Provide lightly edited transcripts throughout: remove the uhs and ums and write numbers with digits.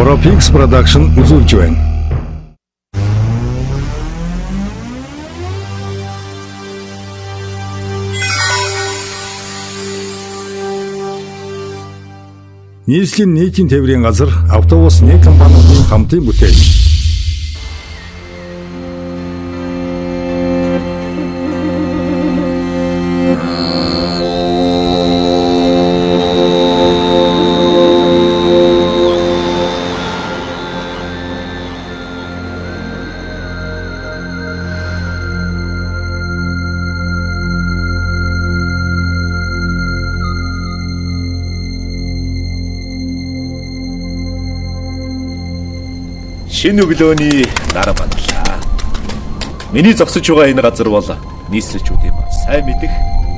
Tropix Production үзүүлж байна. Нийслэлийн нийтийн тээврийн газар автобус нэг компаниудын хамтын бүтээл. Шинэ өглөөний нар баналаа. Миний зогсож байгаа энэ газар бол нийслэлчүүдийн сайн мэдэх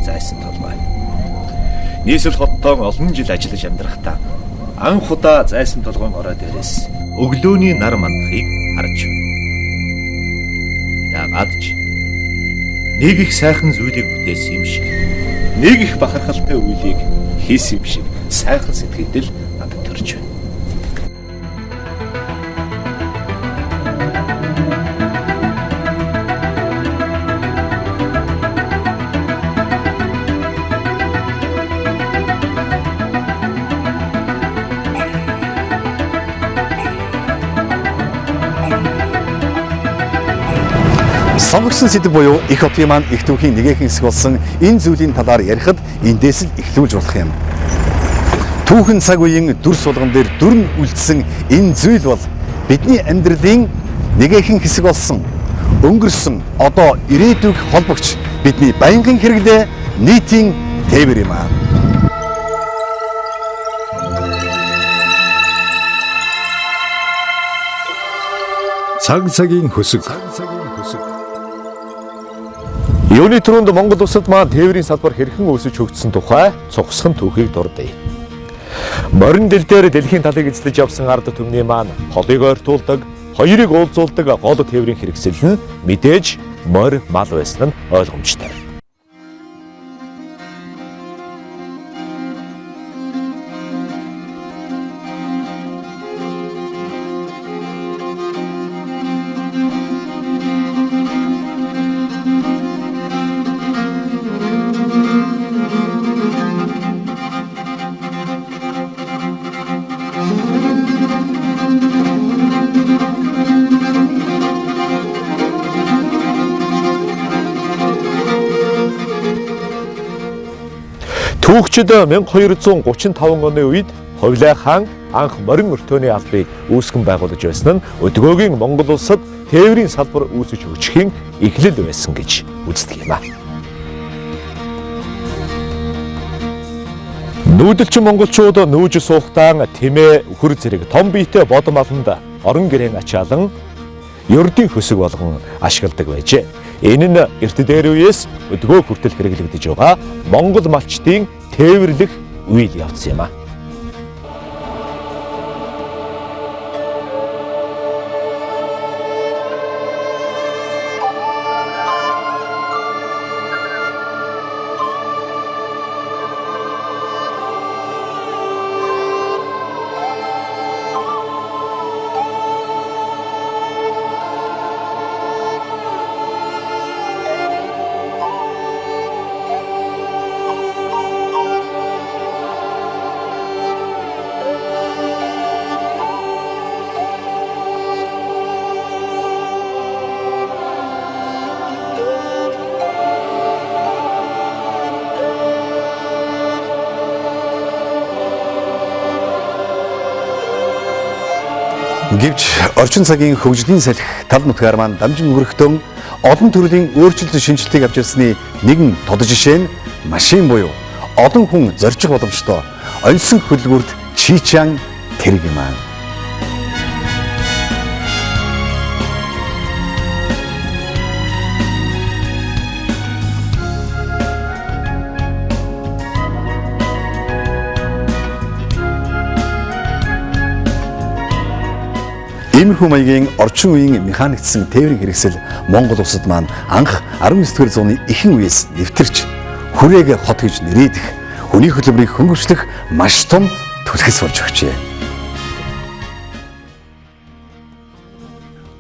зайсан толгой. Нийслэл хоттон олон жил ажиллаж амьдрахдаа анх удаа зайсан толгойн орой дээрээс өглөөний нар мандахыг харж байна. Яагаад ч нэг их сайхан зүйлийг бүтээсэн юм шиг, нэг их бахархалтай үйлийг хийсэн юм шиг сайхан сэтгэгдэл надад төрж байна. Сонгогдсон сэдэв буюу их хотын маань их түүхийн нэгэхэн хэсэг болсон энэ зүйлийн талаар ярихад эндээс л эхлүүлж болох юм. Түүхэн цаг үеийн дүр сулган дээр дүрм үлдсэн энэ зүйл бол бидний амьдралын нэгэхэн хэсэг болсон. Өнгөрсөн, одоо ирээдүйг холбогч бидний байнгын хэрэглээ нийтийн тээвэр юм аа. Цаг цагийн хөсөг. Юуны түрүүнд Монгол улсад маань тээврийн салбар хэрхэн өсөж хөгжсөн тухай цугсхан түүхийг дурдъя. Морин дэл дээр дэлхийн талыг эзлэж явсан ард түмний маань холыг ойртуулдаг, хоёрыг уулзуулдаг гол тээврийн хэрэгсэл нь мэдээж морь мал байсан нь ойлгомжтой. Түүхчид 1235 оны үед Хувлай хаан анх морин өртөөний албыг үүсгэн байгуулж байсан нь өдгөөгийн Монгол улсад тээврийн салбар үүсэж хөгжихийн эхлэл байсан гэж үздэг юм аа. Нүүдэлчин монголчууд нүүж суухдаа тэмээ, үхэр зэрэг том биетэй бод маланд орон гэрэн ачаалан ердийн хөсөг болгон ашигладаг байжээ. Энэ нь эрт дээр үеэс өдгөө хүртэл хэрэглэгдэж байгаа Монгол малчдын тээвэрлэх үйл явц юм аа. Гэвч орчин цагийн хөгжлийн салхи тал нутгаар маань дамжин өнгөрөхдөн олон төрлийн өөрчлөлт шинэчлэлтийг авч ирсний нэгэн тод жишээ нь машин буюу олон хүн зорчих боломжтой оньсон хөдөлгүүрт чичан тэрэг юм аа. Иймэрхүү маягийн орчин үеийн механикдсан тээврийн хэрэгсэл Монгол улсад маань анх 19-р зууны ихэнх үеэс нэвтэрч хүрээг хот гэж нэрийдэх, хүний хөдөлмөрийг хөнгөвчлөх маш том түлхэс болж өгчээ.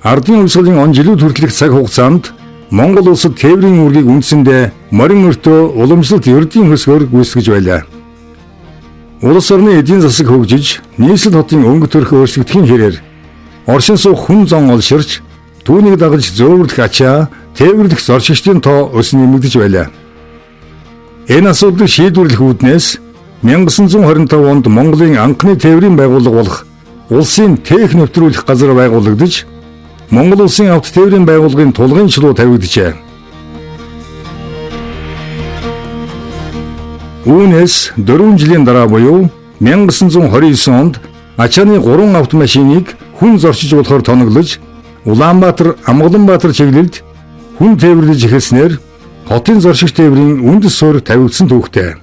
Ардын хувьсгалын он жилүүд хүртэлх цаг хугацаанд Монгол улсад тээврийн үүргийг үндсэндээ морин өртөө уламжлалт ердийн хөсгөөр гүйцэтгэж байлаа. Улс орны эдийн засаг хөгжиж, нийслэл хотын өнгө төрх өөрчлөгдөхийн хэрээр оршин суух хүн зон олширч, түүнийг дагаж зөөвөрлөх ачаа, тээвэрлэх зорчигчдын тоо өсөн нэмэгдэж байлаа. Энэ асуудлыг шийдвэрлэх үүднээс 1925 онд Монголын анхны тээврийн байгууллага болох улсын тех нэвтрүүлэх газар байгуулагдаж, Монгол улсын авто тээврийн байгууллагын тулгын чулуу тавигджээ. Үүнээс 4 жилийн дараа буюу 1929 онд ачааны 3 автомашиныг хүн зорчиж болохоор тоноглож Улаанбаатар, Амгаланбаатар чиглэлд хүн тээвэрлэж эхэлснээр хотын зорчигч тээврийн үндэс суурь тавигдсан түүхтэй.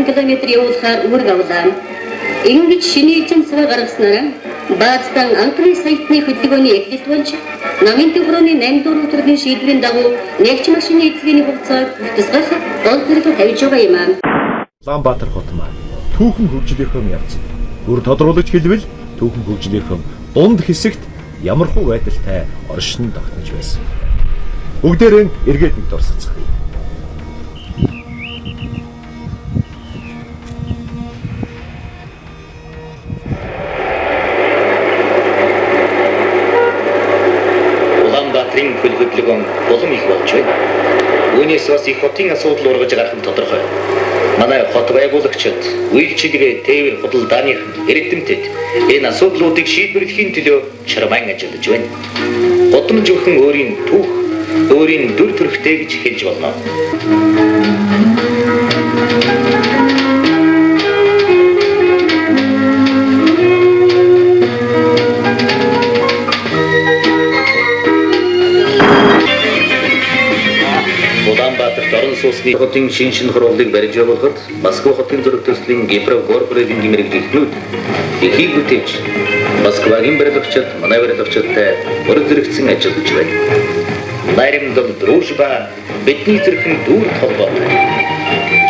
Километр явуулахаар үүрэг авлаа. Ингэж шинэ элчин цагаа гаргаснараа Баазтан анхны саятны хөдөлгөөний эхлэлт болж намын төврөөний 8 дугаар өдрийн шийдвэрийн дагуу нэгч машины эзлэгийн хугацааг тусгах гол зэрэг тавьж байгаа юм аа. Улаанбаатар хот маань түүхэн хөгжлийнхөө явц. Бүр тодруулж хэлбэл түүхэн хөгжлийнхөө дунд хэсэгт ямархуу байдалтай оршин тогтнож байсан. Бүгдээрэн эргээд нэг дурсацгаая. Улаанбаатарын хөл хөдөлгөөн улам их болж байна. Үүнээс бас их хотын асуудал ургаж гарах нь тодорхой. Манай хот байгуулагчид, үйлчилгээ, тээвэр худалдааныхан, эрдэмтэд энэ асуудлуудыг шийдвэрлэхийн төлөө чармайн ажиллаж байна. Гудамж бүхэн өөрийн түүх, өөрийн дүр төрхтэй гэж хэлж болно. Улаанбаатарт орон сууцны хотын шин шин хуруулыг барьж явуулахад Москва хотын зураг төслийн Гипров Горбревийн мэргэжилтнүүд эхийг бүтээж Москвагийн барилгачид, манай барилгачидтай бүрэн зэрэгцэн ажиллаж байна. Наримдал Дружба бидний зүрхэнд дүүрт холбоотой.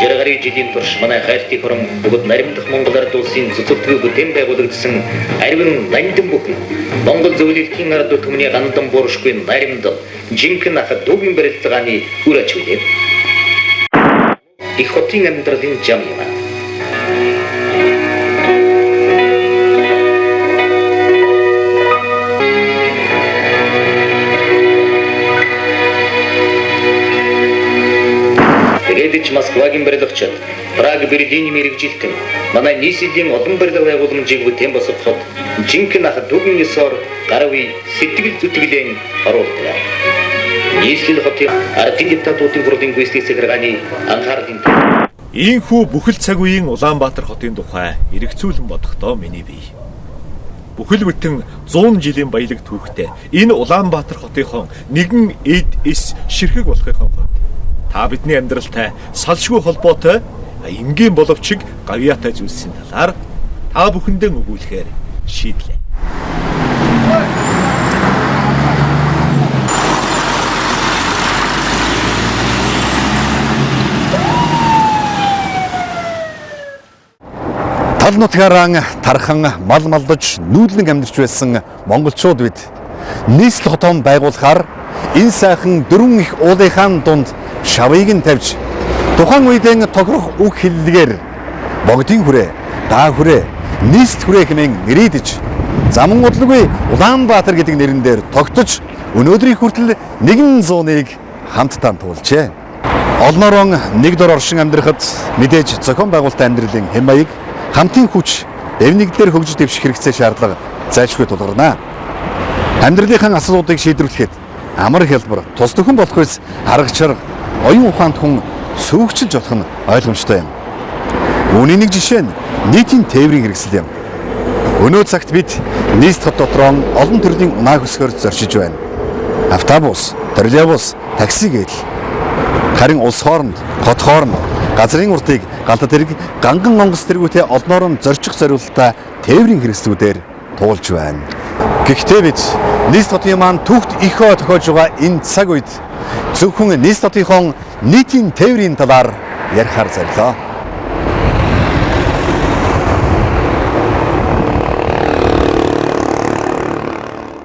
60 гаруй жилийн турш манай хайрт их орон бөгөөд наримдах Монгол ард улсын цэцэрлэгийн бүтээн байгуулагдсан аривын нандин бүхэн Монгол зөвлөлтийн ард түмний гандан бууршгүй наримдал жинхэнэ ах дүүгийн барилцгааны үр ач билээ. Их хотын амьдралын жам юм. Тэгээд ч Москвагийн барилгачид, Праг, Берлиний мэргэжилтэн манай нийслэлийн олон барилга байгууламжийг бүтээн босгоход жинхэнэ ах дүүгийн ёсоор гар үе сэтгэл зүтгэлэн оруулдаг. Нийслэл хотын ардын депутатуудын хурлын гүйцэтгэх захиргааны анхаарлын Ийхүү бүхэл цаг үеийн Улаанбаатар хотын тухай эргцүүлэн бодохдоо миний бие. Бүхэл бүтэн 100 жилийн баялаг түүхтэй энэ Улаанбаатар хотынхон нэгэн эд эс ширхэг болохынхон хувьд та бидний амьдралтай салшгүй холбоотой энгийн боловч гавьяатай зүйлсийн талаар та бүхэндээ өгүүлэхээр шийдлээ. Тал нутгаараа тархан мал малдаж нүүлэн амьдарч байсан монголчууд бид нийслэл хотон байгуулахаар энэ сайхан дөрвөн их уулынхаа дунд шавыг нь тавьж тухайн үедээ тохирох үг хэллэгээр богдын хүрээ, даа хүрээ, нийслэл хүрээ хэмээн нэрийдэж заман удалгүй Улаанбаатар гэдэг нэрэн дээр тогтож өнөөдрийн хүртэл 101-ыг хамтдаа туулжээ. Олноорон нэг дор оршин амьдрахад мэдээж зохион байгуулалтын амьдралын хэм маяг хамтын хүч дэв нэгдлээр хөгжиж дэвших хэрэгцээ шаардлага зайлшгүй тулгарна. Амьдралынхаа асуудлуудыг шийдвэрлэхэд амар хялбар, тус төхөн болох үс арга чарга, оюун ухаанд хүн сүйгчилж болох нь ойлгомжтой юм. Үүний нэг жишээ нь нийтийн тээврийн хэрэгсэл юм. Өнөө цагт бид нийслэл хот дотроо олон төрлийн унаа хөсгөр зорчиж байна. Автобус, троллейбус, такси гэдэл. Харин улс хооронд, хот хооронд газрын урдыг галта тэрэг ганган онгоц тэргүүтээ олноор нь зорчих зориулалтаа тээврийн хэрэгслүүдээр туулж байна. Гэхдээ бид нийслэл хотын маань түүхт их хоо тохиож байгаа энэ цаг үед зөвхөн нийслэл хотынхон нийтийн тээврийн талаар ярихаар зорилоо.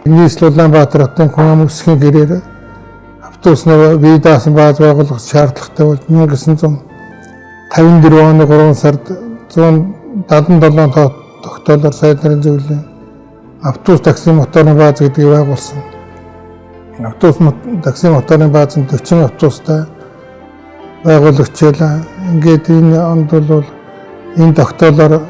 Нийслэл Улаанбаатар хотын хүн ам өсөхийн гэрээр автобуснаар бие даасан бааз байгуулах шаардлагатай болж 1954 оны 3 сард 177 тогтоолоор сайд нарын зөвлөлийн автобус такси моторны бааз гэдгийг байгуулсан. Автобус такси моторны бааз нь 40 автобустай байгуулагчилаа. Ингээд энэ онд бол энэ тогтоолоор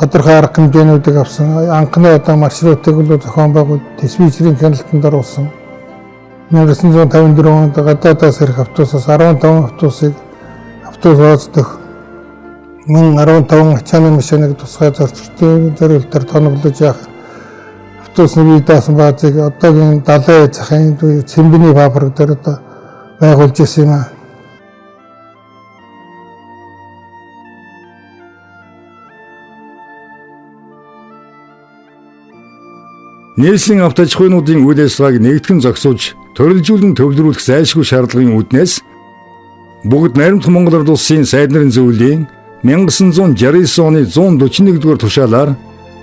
тодорхой арга хэмжээнүүдийг авсан. Анхны одоо маршрутыг бол зохион байгуулж диспетчерийн хяналтанд оруулсан. 1954 онд гадаадаас ирэх автобусаас 15 автобусыг автобус бааз дэх мөн 15 ачааны машиныг тусгай зорчигчдын зориултаар тоноглож явах автобусны бие даасан баазыг одоогийн далайн захын цэмбэний фабрик дээр одоо байгуулж ирсэн юм аа. Нийслэлийн авто аж ахуйнуудын үйл ажиллагааг нэгтгэн зогсоож, төрөлжүүлэн төвлөрүүлэх зайлшгүй шаардлагын үүднээс бүгд найрамдах Монгол Ард Улсын сайд нарын зөвлөлийн 1969 оны 141-р тушаалаар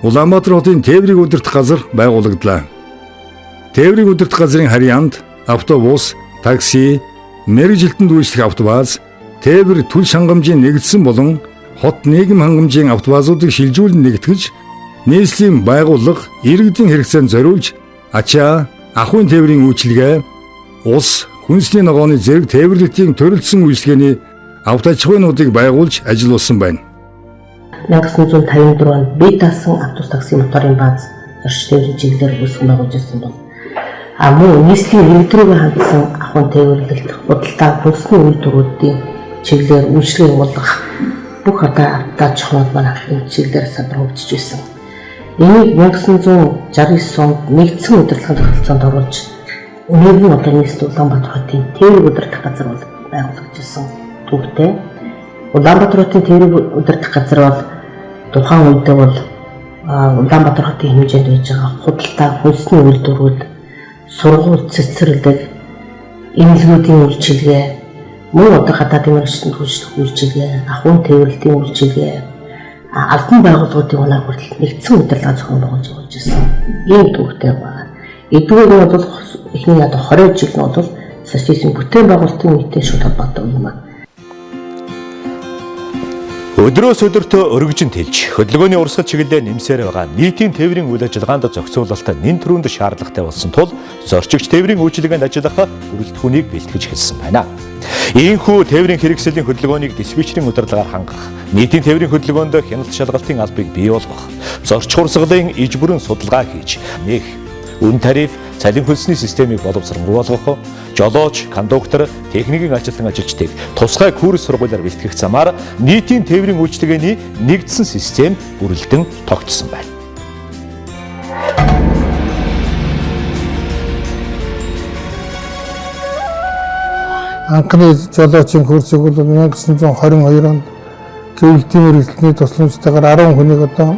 Улаанбаатар хотын тээврийг удирдах газар байгуулагдлаа. Тээврийг удирдах газрын харьяанд автобус, такси, мэргэжилтэнд үйлчлэх автобаз, тээвэр түл шангамжийн нэгдсэн болон хот нийгэм хангамжийн автобазуудыг шилжүүлэн нэгтгэж нийслэлийн байгууллага иргэдийн хэрэгцээнд зориулж ачаа, ахуйн тээврийн үйлчилгээ, ус, хүнсний ногооны зэрэг тээвэрлэлтийн төрөлдсөн үйлчилгээний авто аж ахуйнуудыг байгуулж ажиллуулсан байна. 1954 онд бие даасан автобус такси моторын бааз зорч тээврийн чиглэлээр үүсгэн байгуулж ирсэн бол мөн нийслэлийн иргэд рүүгээ хандсан ахуйн тээвэрлэлт, худалдаа, хүнсний үйлдвэрүүдийн чиглэлээр үйлчилгээ явуулах бүх одоо авто аж ахуйнууд маань энэ чиглэлээр садар хөгжиж байсан. Энийг 1969 онд нэгдсэн удирдлагын тогтолцоонд оруулж өнөөгийн одоо нийслэл Улаанбаатар хотын тээврийг удирдах газар бол байгуулагдсан түүхтэй. Улаанбаатар хотын тээврийг удирдах газар бол тухайн үедээ бол Улаанбаатар хотын хэмжээнд байж байгаа худалдаа, хүнсний үйлдвэрүүд, сургууль, цэцэрлэг, эмнэлгүүдийн үйлчилгээ, мөн одоо гадаадын мэргэжилтэнд үйлчлэх үйлчилгээ, ахуйн тээвэрлэлтийн үйлчилгээ, албан байгууллагуудын унаа хүртэл нэгдсэн удирдлага зохион байгуулж явуулж ирсэн. Ийм түүхтэй байна. Эдгээр нь бол эхний одоо 20 жил нь бол социализм бүтээн байгуулалтын үетэй шууд холбоотой юм аа. Өдрөөс өдөртөө өргөжин тэлж, хөдөлгөөний урсгал чиглэлээр нэмсээр байгаа нийтийн тээврийн үйл ажиллагаанд зохицуулалт нэн түрүүнд шаардлагатай болсон тул зорчигч тээврийн үйлчилгээнд ажиллах бүрэлдэхүүнийг бэлтгэж эхэлсэн байна. Иймхүү тээврийн хэрэгслийн хөдөлгөөнийг диспетчерийн удирдлагаар хангах, нийтийн тээврийн хөдөлгөөнд хяналт шалгалтын албыг бий болгох, зорчих урсгалын иж бүрэн судалгаа хийж, нэх үн тариф, цалин хөлсний системийг боловсронгуй болгох, жолооч, кондуктор, техникийн ажилтан ажилчдыг тусгай курс сургуулиар бэлтгэх замаар нийтийн тээврийн үйлчилгээний нэгдсэн систем бүрэлдэн тогтсон байна. Анхны жолоочийн курсыг бол 1922 онд зөвлөлтийн мэргэжилтний тусламжтайгаар 10 хүнийг одоо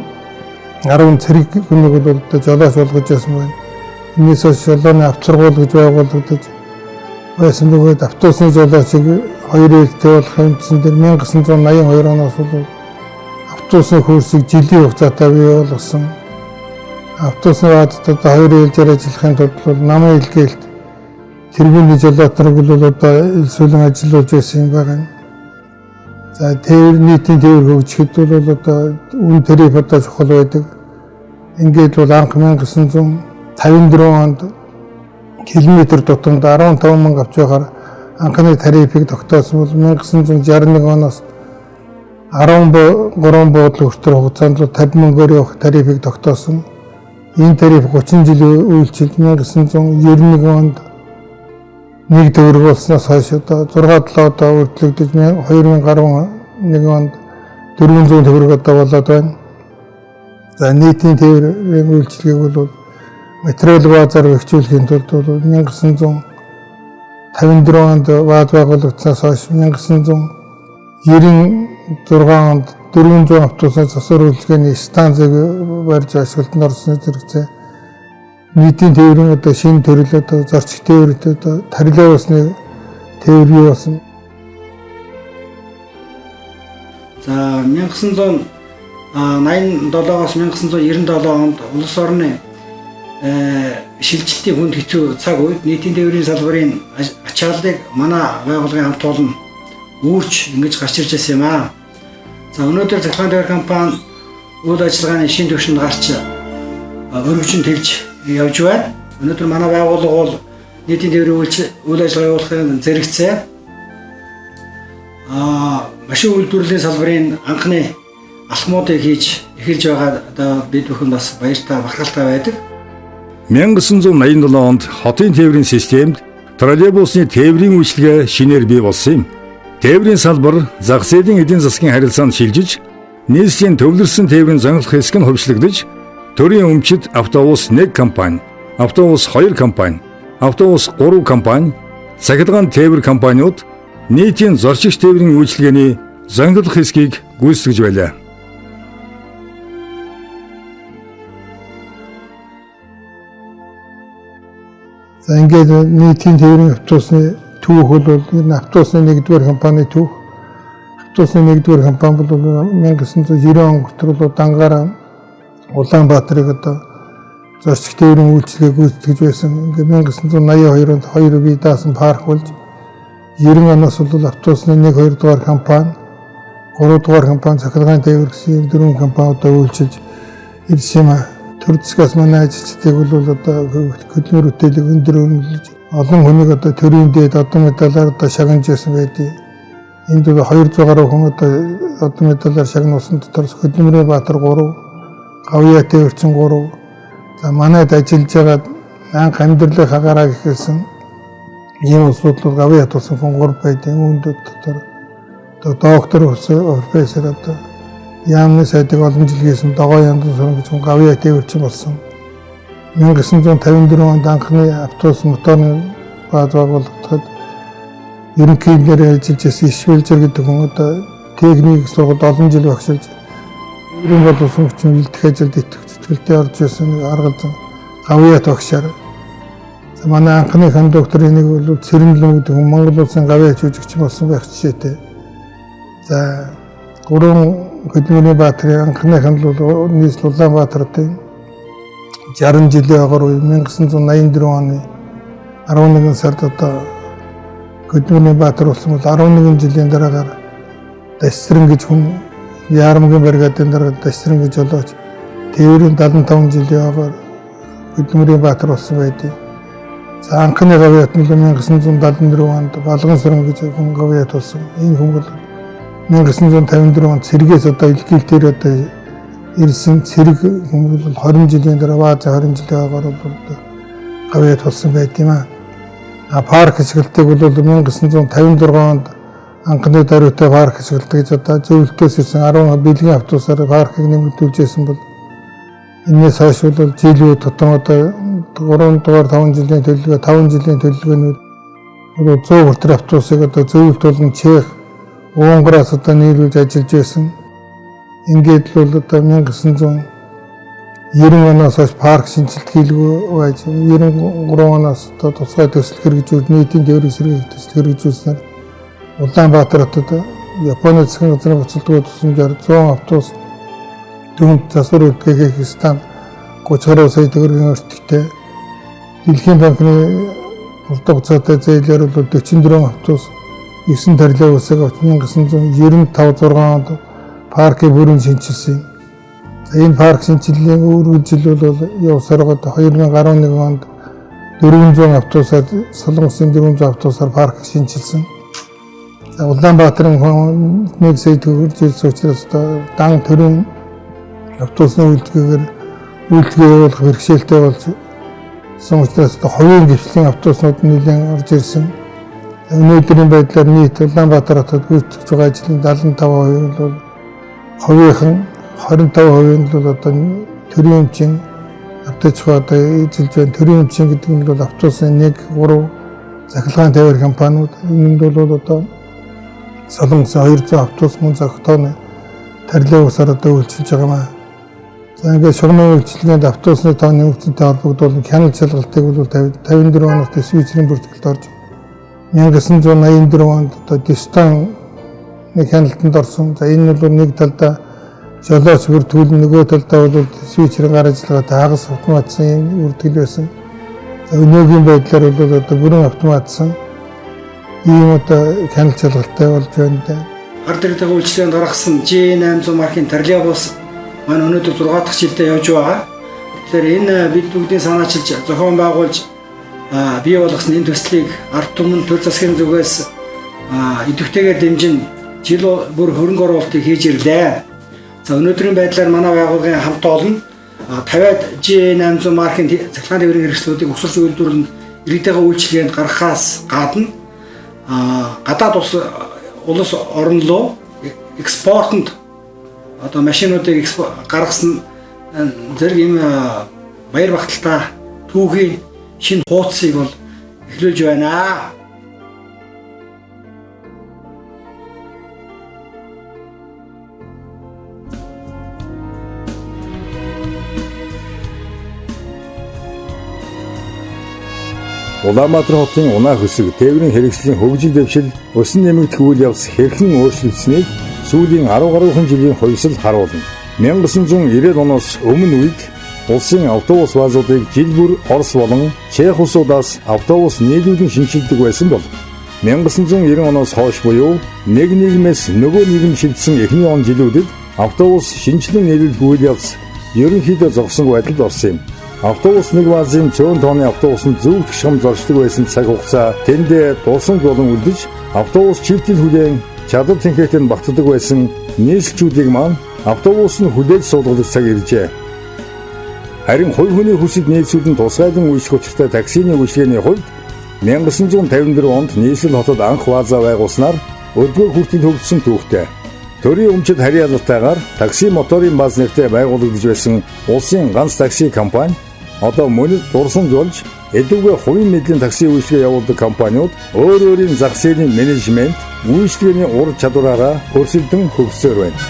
10 цэрэг хүнийг бол одоо жолооч болгож байсан байна. Энэс хойш жолооны авцаргуул гэж байгуулагдаж байсан бөгөөд автобусны жолоочийг хоёр ээлжтэй болох үндсэн дээр 1982 оноос бол автобусны курсыг жилийн хугацаатай бий болгосон. Автобусны баазад одоо хоёр ээлжээр ажиллахын тулд бол намын илгээлт тэргүүний жолоот нарыг бол одоо элсүүлэн ажиллуулж байсан юм байна. За тээвэр нийтийн тээвэр хөгжихэд бол одоо үн тариф одоо чухал байдаг. Ингээд бол анх 1954 онд километр тутамд 15 мянга авч байхаар анхны тарифыг тогтоосон бол 1961 оноос 13 буудлын хүртэл хугацаанд 50 мөнгөөр явах тарифыг тогтоосон. Энэ тариф 30 жил үйлчилж 1991 онд нэг төгрөг болсноос хойш одоо 6 7 удаа өөрчлөгдөж 2011 онд 400 төгрөг одоо болоод байна. За нийтийн тээврийн үйлчилгээг бол материал баазаар бэхжүүлэхийн тулд бол 1954 онд бааз байгуулагдсанаас хойш 1996 онд 400 автобусны засвар үйлчилгээний станцыг барьж ашиглалтанд орсон зэрэгцээ нийтийн тээврийн одоо шинэ төрөл одоо зорчих тээврт одоо троллейбусны тээвэр бий болсон. За 1987-оос 1997 онд улс орны шилжилтийн хүнд хэцүү цаг үед нийтийн тээврийн салбарын ачааллыг манай байгууллагын хамт олон үүрч ингэж гарч ирж байсан юм аа. За өнөөдөр цахилгаан тээвэр компани үйл ажиллагааны шинэ түвшинд гарч өргөжин тэлж явж байна. Өнөөдөр манай байгууллага бол нийтийн тээврийн үйл ажиллагаа явуулахын зэрэгцээ машин үйлдвэрлэлийн салбарын анхны алхмуудыг хийж эхэлж байгаа одоо бид бүхэн бас баяртай бахархалтай байдаг. 1987 онд хотын тээврийн системд троллейбусны тээврийн үйлчилгээ шинээр бий болсон юм. Тээврийн салбар зах зээлийн эдийн засгийн харилцаанд шилжиж, нийслэлийн төвлөрсөн тээврийн зангилах хэсэг нь хувьчлагдаж, төрийн өмчид автобус 1 компани, автобус 2 компани, автобус 3 компани, цахилгаан тээвэр компаниуд нийтийн зорчигч тээврийн үйлчилгээний зангилах хэсгийг гүйцэтгэж байлаа. За ингээд нийтийн тээврийн автобусны түүх бол энэ автобусны нэгдүгээр компани түүх. Автобусны нэгдүгээр компани бол 1990 он хүртэл дангаараа Улаанбаатарыг одоо зорчиг тээврийн үйлчилгээг гүйцэтгэж байсан. Ингээд 1982 онд хоёр бие даасан парк болж 90 оноос бол автобусны 1 2 дугаар компани, 3 дугаар компани, цахилгаан тээвэр гэсэн ийм дөрвөн компани одоо үйлчилж ирсэн юм аа. Төр засгаас манай ажилчдыг бол одоо хөдөлмөр бүтээлийг өндөр өрнөлж олон хүнийг одоо төрийн дээд одон медалаар одоо шагнаж байсан байдгийг. Энд бол 200 гаруй хүн одоо одон медалаар шагнуулсан дотор хөдөлмөрийн баатар 3, гавьяа тээвэрчин 3. За манайд ажиллаж байгаа анх амьдралын хагаараа гэхэлсэн ийм улсууд бол гавьяа тулсан хүн 3 байдیں۔ Үүнд дотор одоо доктор, профессор одоо яамны сайдыг олон жил хийсэн Догоо Яндан суран гэж хүн гавьяа тээвэрчин болсон. 1954 онд анхны автобус моторны бааз байгуулагдахад ерөнхийдөө ажиллаж байсан Ишвэлжэр гэдэг хүн одоо техник сургуульд олон жил багшилж тээврийн боловсон хүчин бэлтгэх ажилд итгэх зүтгэлтэй орж байсан нэг аргалзан гавьяат багшаар. За манай анхны кондукторын нэг бол Цэрэнлэн гэдэг хүн Монгол улсын гавьяач жүжигч болсон байх жишээтэй. За гурван хөдөлмөрийн баатарын анхных нь бол нийслэл Улаанбаатарын 60 жилийн огор үе 1984 оны 11 сард одоо хөдөлмөрийн баатар болсон бол 11 жилийн дараагаар Дасран гэж хүн Яармгийн бригадын дараа Дасран гэж олооч тээврийн 75 жилийн огор хөдөлмөрийн баатар болсон байдгийг. За анхны гавьяат нь 1974 онд Балган суран гэж хүн гавьяат болсон. Энэ хүн бол 1954 онд цэргээс одоо илгээлтээр одоо ирсэн цэрэг хүн бол 20 жилийн дараа бааза 20 жилийн агаар бол гавьяат болсон байт юм аа. А парк ашиглалтыг бол 1956 онд анхны даруйтай парк ашиглалт гэж одоо зөвлөлтөөс ирсэн 10 бэлгийн автобусаар паркийг нэмэгдүүлжсэн бол энэс хойш бол жилүү тутам одоо 3 дугаар 5 жилийн төлөвлөгөө 5 жилийн төлөвлөгөөнүүд 100 хүртэл автобусыг одоо зөвлөлт болон Чех, Унгараас одоо нийлүүлж ажиллаж байсан. Ингээд л бол одоо 1990 оноос хойш парк шинжилт хийлгүй байж 93 оноос одоо тусгай төсөл хэрэгжүүл нийтийн тээврийн сэргээх төсөл хэрэгжүүлснээр Улаанбаатар хотод Японы засгийн газрын буцалтгүй тусламжаар 100 автобус дөрөв засвар үйлдвэрлэх хийх стан 30 гаруй сая төгрөгийн өртөгтэй Дэлхийн банкны урт хугацаатай зээлээр бол 44 автобус 9 троллейбусыг авч 1995 6 онд паркийг бүрэн шинчилсэн. За энэ парк шинчиллийн үргэлжил бол явсаар 2011 онд 400 автобусаар Солонгосын 400 автобусаар парк шинчилсэн. За Улаанбаатарын 1 сая төгрөг жилс учраас одоо дан төрийн автобусны үйлдвэрлэгээр үйлдвэрлэл явуулах бэрхшээлтэй болсон учраас одоо хувийн дэвшлийн автобуснууд нэлээд орж ирсэн. Өнөөдрийн байдлаар нийт Улаанбаатар хотод гүйцэтгэж байгаа ажлын 75% нь бол хувийнхан, 25% нь бол одоо Төрийн өмчийн автоцгоо одоо эзэлж байна. Төрийн өмчийн гэдэг нь бол автобусын 1, 3 цахилгаан тээвэр компаниуд. Үүнд бол одоо Солонгосын 200 автобус мөн зохитооны троллейбусаар одоо үйлчилж байгаа маа. За ингээд шугамын үйлчилгээнд автобусны тоо нэмэгдсэнтэй холбогдуулан хяналт шалгалтыг бол 54 оноос диспетчерийн бүртгэлд орж 1984 онд одоо Дистон нэг хяналтанд орсон. За энэ бол нэг талдаа жолооч бүртгэл, нөгөө талдаа бол диспетчерийн гар ажиллагаатай хагас автоматсан юм бүртгэл байсан. За өнөөгийн байдлаар бол одоо бүрэн автоматсан ийм одоо хяналт шалгалттай болж байна да. Ард иргэдийн үйлчилгээнд гаргасан G800 маркийн троллейбус маань өнөөдөр 6 дахь жилдээ явж байгаа. Тэгэхээр энэ бид бүгдийн санаачилж зохион байгуулж бий болгосон энэ төслийг ард түмэн төр засгийн зүгээс идэвхтэйгээр дэмжин жил бүр хөрөнгө оруулалтыг хийж ирлээ. За өнөөдрийн байдлаар манай байгууллагын хамт олон 50-аад G800 маркийн цахилгаан тээврийн хэрэгслүүдийг угсарч үйлдвэрлэн иргэдийн үйлчилгээнд гаргахаас гадна гадаад улс орн руу экспортод одоо машинуудыг гаргасан зэрэг ийм баяр багталтай түүхийн шинэ хуудсыг бол эхлүүлж байна. Улаанбаатар хотын унаа хөсөг тээврийн хэрэгслийн хөгжил дэвшил өсөн нэмэгдэх үйл явц хэрхэн өөрчлөгдсөнийг сүүлийн 10 гаруйхан жилийн хувьсал харуулна. 1990 оноос өмнө үед улсын автобус баазуудыг жил бүр Орос болон Чех улсуудаас автобус нийлүүлэн шинэчилдэг байсан бол 1990 оноос хойш буюу нэг нийгмээс нөгөө нийгэм шилжсэн эхний он жилүүдэд автобус шинэчлэн нийлүүлэх үйл явц ерөнхийдөө зогссон байдалд орсон юм. Автобус нэг баазын цөөн тооны автобусанд зүүгдэх шам зорчдог байсан цаг хугацаа тэндээ дурсамж болон үлдэж автобус чилтэл хүлээн чадвар тэнхээтэй нь багтдаг байсан нийслэлчүүдийг маань автобус нь хүлээж суулгадаг цаг иржээ. Харин хувь хүний хүсэл нийлцүүлэн тусгайлан үйлчлэх учиртай таксины үйлчилгээний хувьд 1954 онд нийслэл хотод анх баазаа байгуулснаар өдгөө хүртэл хөгжсөн түүхтэй. Төрийн өмчит харьяалалтайгаар такси моторын бааз нэртэй байгуулагдаж байсан улсын ганц такси компани одоо мөнөд дурсамж болж элүүгээ хувийн мэдлийн такси үйлчилгээ явуулдаг компаниуд өөр өөрийн зах зээлийн менежмент, үйлчилгээний ур чадвараараа өрсөлдөн хөгжсөөр байна.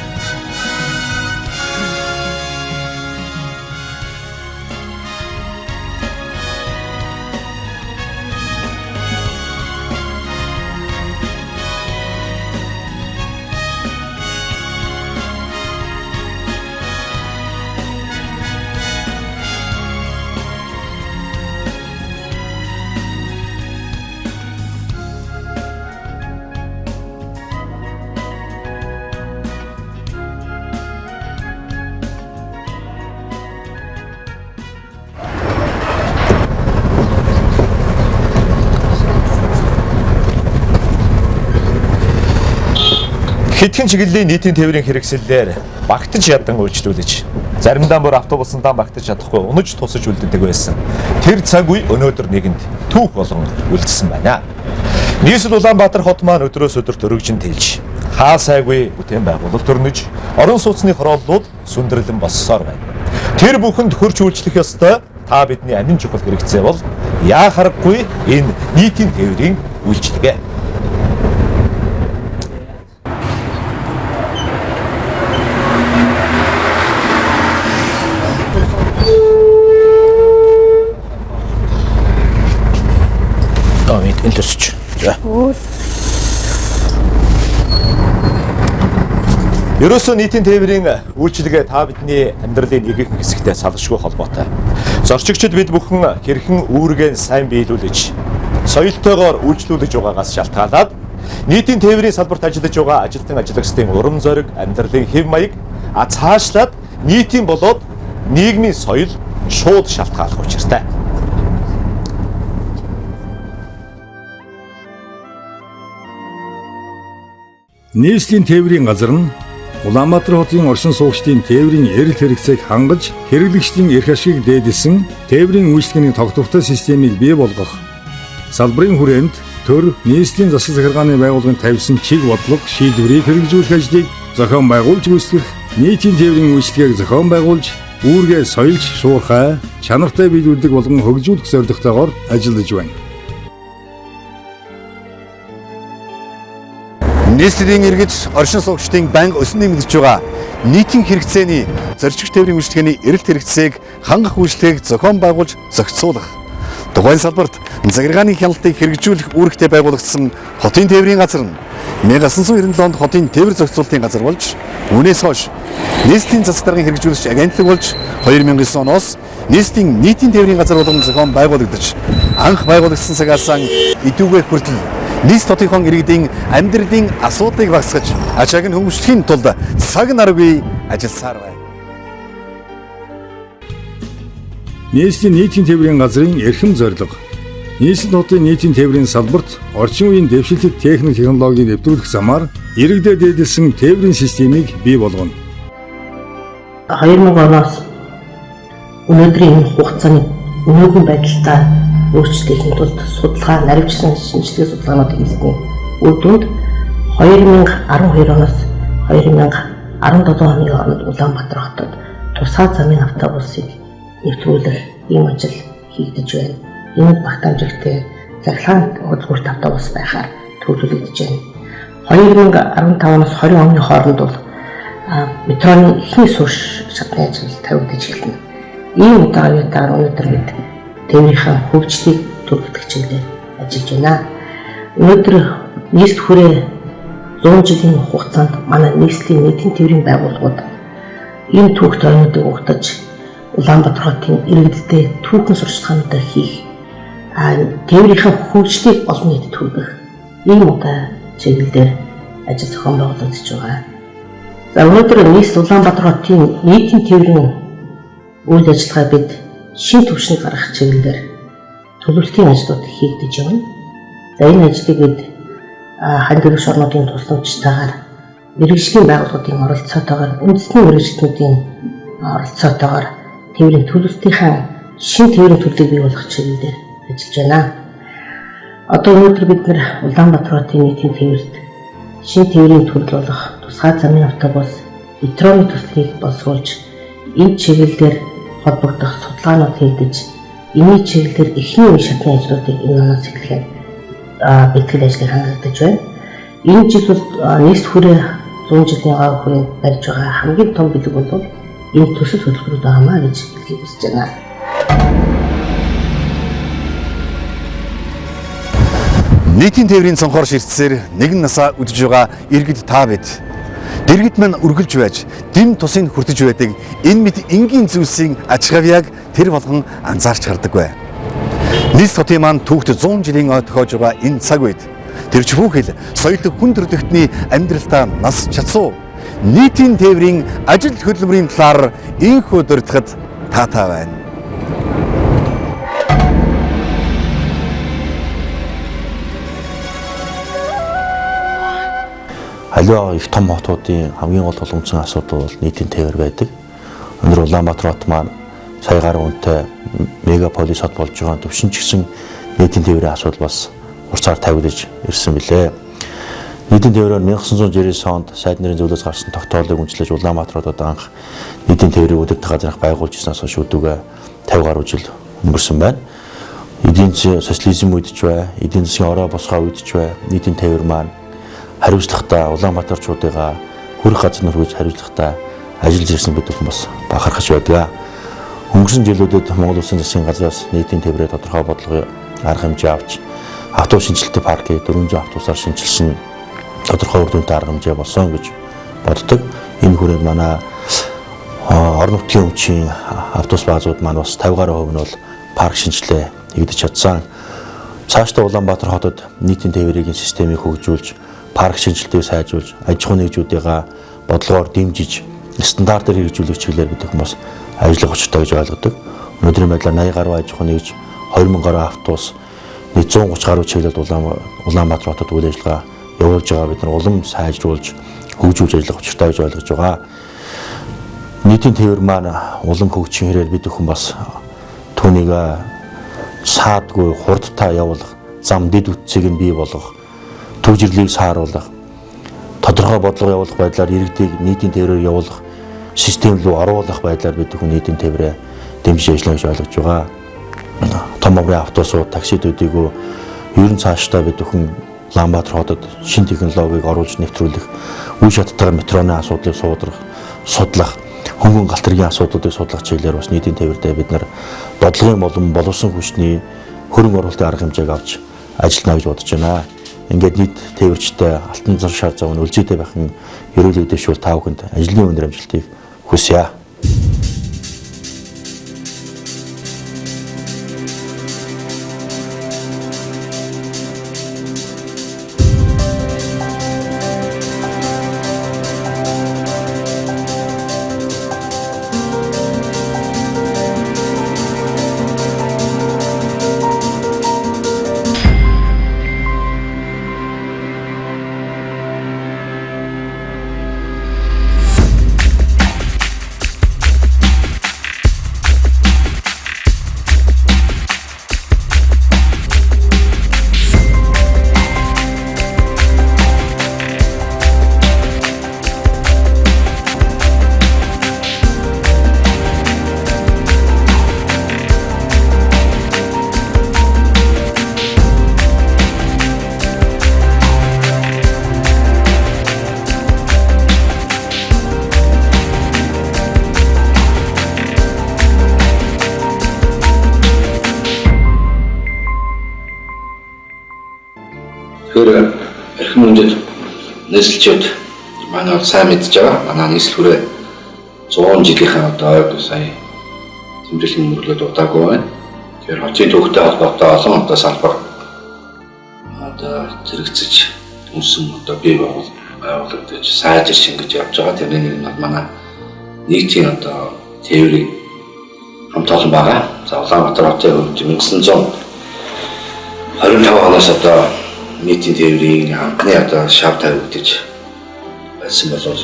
Хэдхэн чиглэлийн нийтийн тээврийн хэрэгсэлээр багтаж ядан үйлчлүүлж, заримдаа бүр автобусандаа багтаж чадахгүй унаж тусаж үлддэг байсан. Тэр цаг үе өнөөдөр нэгэнд түүх болон үлдсэн байна. Нийслэл Улаанбаатар хот маань өдрөөс өдөрт өргөжин тэлж, хаа сайгүй бүтээн байгуулалт өрнөж, орон сууцны хорооллууд сүндэрлэн боссоор байна. Тэр бүхэнд хөрч үйлчлэх ёстой та бидний амин чухал хэрэгцээ бол яа харахгүй энэ нийтийн тээврийн үйлчилгээ. Энэ төсч. За. Ерөөсөө нийтийн тээврийн үйлчилгээ та бидний амьдралын нэгэн хэсэгтэй салшгүй холбоотой. Зорчигчид бид бүхэн хэрхэн үүргээ сайн биелүүлж, соёлтойгоор үйлчлүүлж байгаагаас шалтгаалаад нийтийн тээврийн салбарт ажиллаж байгаа ажилтан ажиллагчдын урам зориг, амьдралын хэв маяг, цаашлаад нийтийн болоод нийгмийн соёл шууд шалтгааллах учиртай. Нийслэлийн тээврийн газар нь Улаанбаатар хотын оршин суугчдын тээврийн эрэл хэрэгцээг хангаж, хэрэглэгчдийн эрх ашгийг дээдэлсэн тээврийн үйлчилгээний тогтвортой системийг бий болгох, салбарын хүрээнд төр нийслэлийн засаг захиргааны байгууллагын тавьсан чиг бодлого шийдвэрийг хэрэгжүүлэх ажлыг зохион байгуулж гүйцэтгэх, нийтийн тээврийн үйлчилгээг зохион байгуулж, Үүргээ соёлч шуурхай, чанартай биелүүлдэг болгон хөгжүүлэх зорилготойгоор ажиллаж байна. Нийслэлийн иргэд оршин суугчдын байнга өсөн нэмэгдэж байгаа нийтийн хэрэгцээний зорчигч тээврийн үйлчилгээний эрэлт хэрэгцээг хангах үйлчлэгийг зохион байгуулж зохицуулах. Тухайн салбарт захиргааны хяналтыг хэрэгжүүлэх үүрэгтэй байгуулагдсан хотын тээврийн газар нь 1997 онд хотын тээвэр зохицуулалтын газар болж, үүнээс хойш нийслэлийн засаг даргын хэрэгжүүлэгч агентлаг болж 2009 оноос нийслэлийн нийтийн тээврийн газар болгон зохион байгуулагдаж, анх байгуулагдсан цагаас идүүгээ хүртэл нийс хотынхон иргэдийн амьдралын асуудлыг багасгаж, ачааг нь хөнгөвчлөхийн тулд цаг наргүй ажилласаар байна. Нийслэлийн нийтийн тээврийн газрын эрхэм зорилго. Нийслэл хотын нийтийн тээврийн салбарт орчин үеийн дэвшилтэт техник технологиг нэвтрүүлэх замаар иргэдэд дээдэлсэн тээврийн системийг бий болгоно. 2000 оноос өнөөдрийн энэ хугацааны өнөөгөн байдалтай өөрчлөхийн тулд судалгаа, наривчсан шинжилгээ судалгаанууд хийсний үр дүнд 2012 оноос 2017 оны хооронд Улаанбаатар хотод тусгай замын автобусыг нэвтрүүлэх ийм ажил хийгдэж байна. Энэ багт амжилттай захиргаан хөдөлгөөрт автобус байхаар төлөвлөгдөж байна. 2015 оноос 20 оны хооронд бол метроны эхний суурь шатны ажил тавигдаж эхэлнэ. Ийм удаагаар өнөөдөр бид тээврийнхээ хөгжлийг түргэдэг чиглэлээр ажиллаж байна. Өнөөдөр нийслэл хүрээ 100 жилийн хугацаанд манай нийслэлийн нийтийн тээврийн байгууллагууд ийм түүх тойрнуудыг угтаж Улаанбаатар хотын иргэдтэй түүхэн сурталчилгаануудаа хийх, тээврийнхээ хөгжлийг олон нийтэд хүргэх ийм удаа чиглэлээр ажил зохион байгуулагдаж байгаа. За өнөөдөр нийслэл Улаанбаатар хотын нийтийн тээврийн үйл ажиллагаа бид шин түвшинд гаргах чиглэлээр төлөвлөлтийн ажлууд хийгдэж явна. За энэ ажлыг бид хань дэвш орнуудын тусламжтайгаар мэргэжлийн байгууллагуудын оролцоотойгоор үндэсний мэргэжилтнүүдийн оролцоотойгоор тээврийн төлөвлөлтийнхээ шин тээврийн төрлийг бий болгох чиглэлээр ажиллаж байна. Одоо өнөөдөр бид нэр Улаанбаатар хотын нийтийн тээвэрт шин тээврийн төрөл болох тусгай замын автобус, метроны төслийг боловсруулж энэ чиглэлээр холбогдох судалгаанууд хийгдэж энэний чиглэлээр эхний үе шатны ажлуудыг энэ оноос эхлэхээр бэлтгэл ажлыг хангагдаж байна. Энэ жил бол нийслэл хүрээ 100 жилийн гав хүрээнд барьж байгаа хамгийн том бэлэг бол энэ төсөл хөтөлбөрүүд байгаамаа гэж хэлхийг хүсэж байна. Нийтийн тээврийн цонхоор ширтсээр нэгэн насаа үдэж байгаа иргэд та бид. Дэргэд мань үргэлж байж, дэм тусын хүртэж байдаг энэ мэт энгийн зүйлсийн ач гавьяаг тэр болгон анзаарч хардаггүй. Нийс хотын маань түүхт 100 жилийн ой тохиож байгаа энэ цаг үед тэр ч бүхэл соёл хүн төрөлхтний амьдралдаа нас чацуу нийтийн тээврийн ажил хөдөлмөрийн талаар инхүү дурдахад таатай байна. Аливаа их том хотуудын хамгийн гол тулгымцсан асуудал бол нийтийн тээвэр байдаг. Өнөөдөр Улаанбаатар хот маань сая гаруй үнэтэй мегаполис хот болж байгаа төвшин ч гэсэн нийтийн тээврийн асуудал бас хурцаар тавигдаж ирсэн билээ. Нийтийн тээврээр 1999 онд сайд нарын зөвлөөс гарсан тогтоолыг үндэслэж Улаанбаатар хотод анх нийтийн тээврийн удирдах газрыг байгуулж ирснээс хойш өдөгөө 50 гаруй жил өнгөрсөн байна. Эдийн засгийн социализм үед ч бай, эдийн засгийн орой босгоо үед ч бай, нийтийн тээвэр маань хариуцлагатай Улаанбаатарчуудыгаа хүрэх газар нь хүргэж хариуцлагатай ажиллаж ирсэн бид бүхэн бас бахархаж байдаг. Өнгөрсөн жилүүдэд Монгол Улсын засгийн газраас нийтийн тээврээ тодорхой бодлогын арга хэмжээ авч автобус шинжилэлтийн паркийг 400 автобусаар шинчилсэн тодорхой үр дүнтэй арга хэмжээ болсон гэж боддог. Энэ хүрээнд манай орон нутгийн өмчийн автобус баазууд маань бас 50 гаруй хувь нь бол парк шинжилгээ хийгдэж чадсан. Цаашдаа Улаанбаатар хотод нийтийн тээврийн системийг хөгжүүлж парк шинжилгээг сайжруулж, аж ахуйн нэгжүүдийнхаа бодлогоор дэмжиж, стандартаар хэрэгжүүлэх чиглэлээр бид бүхэн бас ажиллах учиртай гэж ойлгодог. Өнөөдрийн байдлаар 80 гаруй аж ахуйн нэгж, 20,000 гаруй автобус, 130 гаруй чиглэлд Улаанбаатар хотод үйл ажиллагаа явуулж байгаа бид нар улам сайжруулж, хөгжүүлж ажиллах учиртай гэж ойлгож байгаа. Нийтийн тээвэр маань улам хөгжих хэрээр бид бүхэн бас түүнийг саадгүй хурдтай явуулах, зам дэд үтсийг нь бий болгох, түгжрэрлийг сааруулах, тодорхой бодлого явуулах байдлаар иргэдийг нийтийн тээврээр явуулах систем рүү оруулах байдлаар бид бүхэн нийтийн тээврээ дэмжиж ажиллана гэж ойлгож байгаа. Том оврын автобусууд, такси төдийгөө ер нь цаашдаа бид бүхэн Улаанбаатар хотод шинэ технологиг оруулж нэвтрүүлэх, үе шаттайгаар метроны асуудлыг судлах, хөнгөн галт тэргийн асуудлуудыг судлах чиглэлээр бас нийтийн тээвэрдээ бид нар бодлогын болон боловсон хүчний хөрөнгө оруулалтын арга хэмжээг авч ажиллана гэж бодож байна. Ингээд нийт тээвэрчтэй алтан зар шар зав нь үлзийтэй байх нь ерөөлөг дэвшүүл та бүхэнд ажлын өндөр амжилтыг хүсье. Тэгэхээр эрхэм хүндэт нийслэлчүүд манай бол сайн мэдж байгаа. Манай нийслэл хүрээ 100 жилийнхаа одоо ойд сая тэмдэглэн өнгөрлөөд удаагүй байна. Тэгэхээр хотын түүхтэй холбоотой олон одоо салбар одоо зэрэгцэж үндсэн одоо бий байгуулагдаж сайжирч ингэж явж байгаа. Тэрний нэг нь манай нийтийн одоо тээврийн хамт олон байгаа. За Улаанбаатар хотын хувьд 1925 оноос одоо нийтийн тээврийн анхны одоо шав тавигдаж байсан бол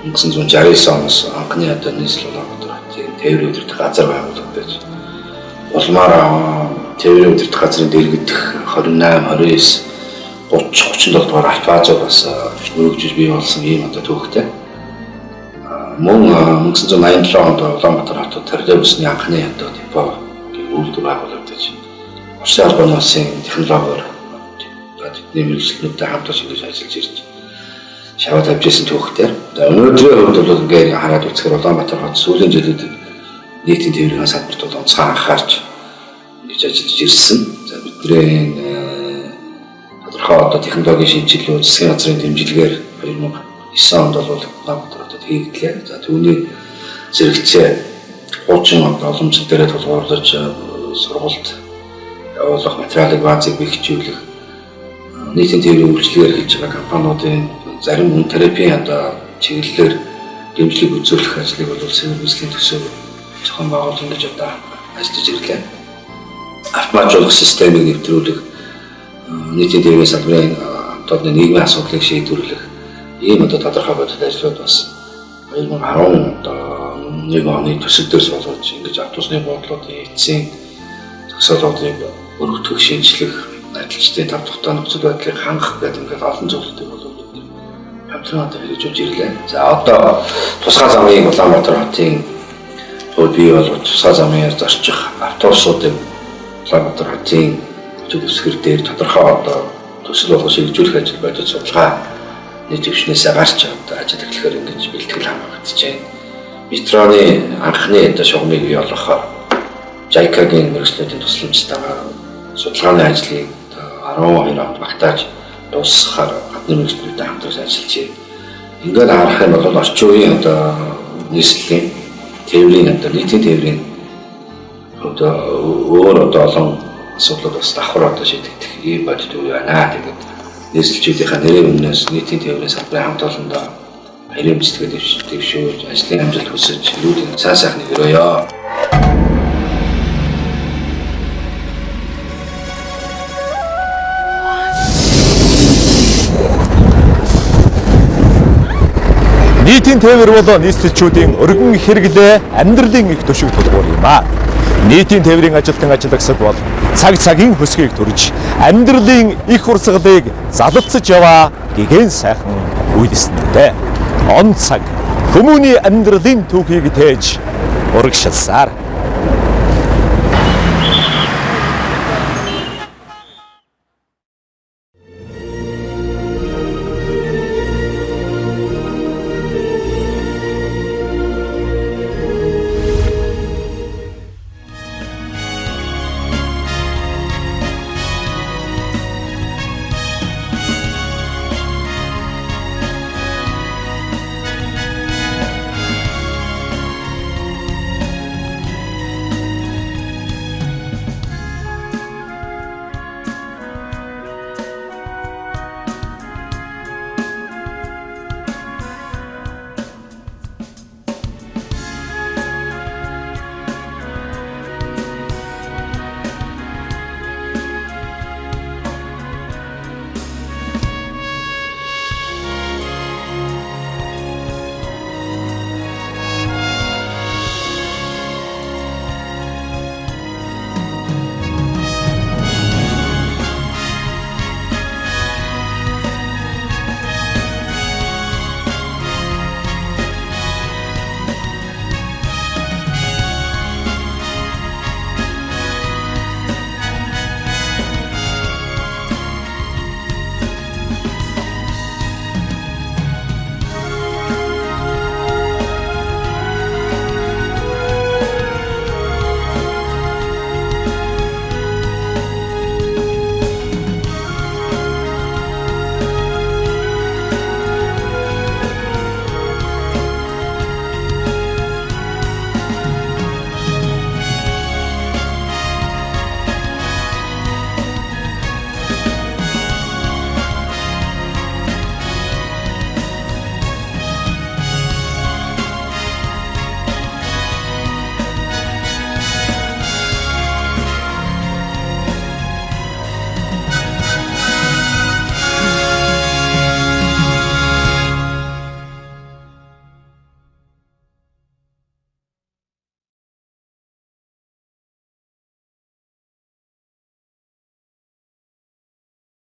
1969 оноос анхны одоо нийслэл Улаанбаатар хотын тээврийн удирдах газар байгуулагдаж улмаар тээврийн удирдах газрын дэргэдэх 28, 29, 30, 37 дугаар автобусууд бас өргөжж бий болсон ийм одоо түүхтэй. Мөн 1987 онд Улаанбаатар хотод троллейбусны анхны одоо депо үйлдвэр байгуулагдаж Оросын холбооны улсын технологиор тэдний мэргэжилтнүүдтэй хамтарч ингэж ажиллаж ирж шаваа тавьж ирсэн түүхтэй. За өнөөдрийн хувьд бол ингээд хараад үзэхээр Улаанбаатар хот сүүлийн жилүүдэд нийтийн тээврийн салбарт бол онцгой анхаарч ингэж ажиллаж ирсэн. За бидний тодорхой одоо технологийн шинжилгээ, засгийн газрын дэмжлэгээр 2009 онд бол Улаанбаатар хотод хийгдлээ. За түүний зэрэгцээ хуучин одоо боломжтой дээрээ тулгуурлаж сургалт явуулах, материалын баазыг бэхжүүлэх, нийтийн тээврийн үйлчилгээ эрхэлж байгаа компаниудын зарим үн терапийн одоо чиглэлээр дэмжлэг үзүүлэх ажлыг бол сервислийн төсөв зохион байгуулж ингэж одоо ажиллаж ирлээ. Автоматжуулах системийг нэвтрүүлэх, нийтийн тээврийн салбарын хамтын нийгмийн асуудлыг шийдвэрлэх ийм одоо тодорхой бодит ажлууд бас 2011 оны төсөл дээр суулгаж ингэж автобусны буудлуудын эцсийн зогсоолуудыг өргөтгөх, шинжлэх, ажилчдын тав тухтай нөхцөл байдлыг хангах гэдэг ингээд олон зүйлүүдийг бол бид нэр хамтран одоо хэрэгжүүлж ирлээ. За одоо тусгай замын Улаанбаатар хотын хувьд бий болгож тусгай замын зарчих автобусуудыг Улаанбаатар хотын дэвсгэр дээр тодорхой одоо төсөл болгож хэрэгжүүлэх ажил бодит судалгаа нийт төвшнөөсөө гарч одоо ажил эхлэхээр ингэж бэлтгэл хамгаагдаж байна. Метроны анхны одоо шугамыг бий болгохоор JICA-гийн мэргэжлүүдийн тусламжтайгаар судалгааны ажлыг 12 онд багтааж дуусгахаар гадны мэргэжлүүдтэй хамтарч ажиллаж байна. Ингээд харах юм бол орчин үеийн одоо нийслэлийн тээврийн одоо нийтийн тээврийн одоо өөр одоо олон асуудлууд бас давхар одоо шийдэгдэх ийм бодит үе байна. Тэгээд нийслэлчүүдийнхаа нэрийн өмнөөс нийтийн тээврийн салбарын хамт олондоо баярын мэдлэгээ дэвшүүлж ажлын амжилт хүсэж эрүүл сайн сайхныг өрөөё. Нийтийн тээвэр бол нийслэлчүүдийн өргөн хэрэглээ амьдралын их төшиг тулгуур юм аа. Нийтийн тээврийн ажилтан ажиллагсад бол цаг цагийн хөсгийг төрж амьдралын их урсгалыг залцаж яваа гэгэн сайхан үйлснүүдээ. Он цаг Хүмүүний амьдралын түүхийг тээж урагшилсаар.